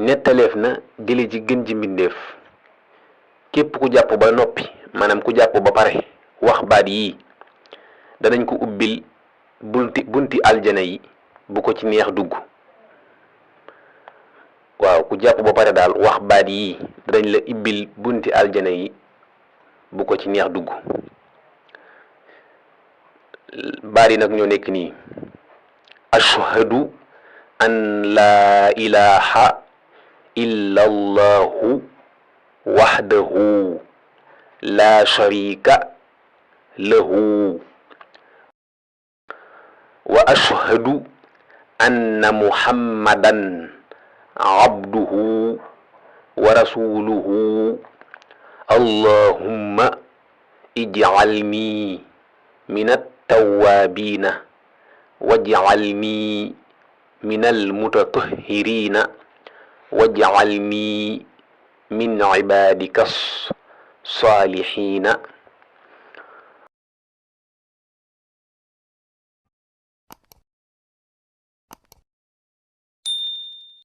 nettaleef na jële ci gën ji mbindeef képp ku jàpp ba noppi maanaam ku jàpp ba pare wax baat yii danañ ko ubbil bunti aljana yi bu ko ci neex dugg. waaw ku jàpp ba pare daal wax baat yii danañ la ibbil bunti aljana yi bu ko ci neex dugg. baat yi nag ñoo nekk nii: ashhadu an laa ilaha illa allahu wahdahu la sharika lahu wa ashhadu anna muhammadan abduhu wa rasuluhu allahumma ij'alni min at-tawwabina waj'alni min al-mutatahhirina waj'alni min ibadika as-salihina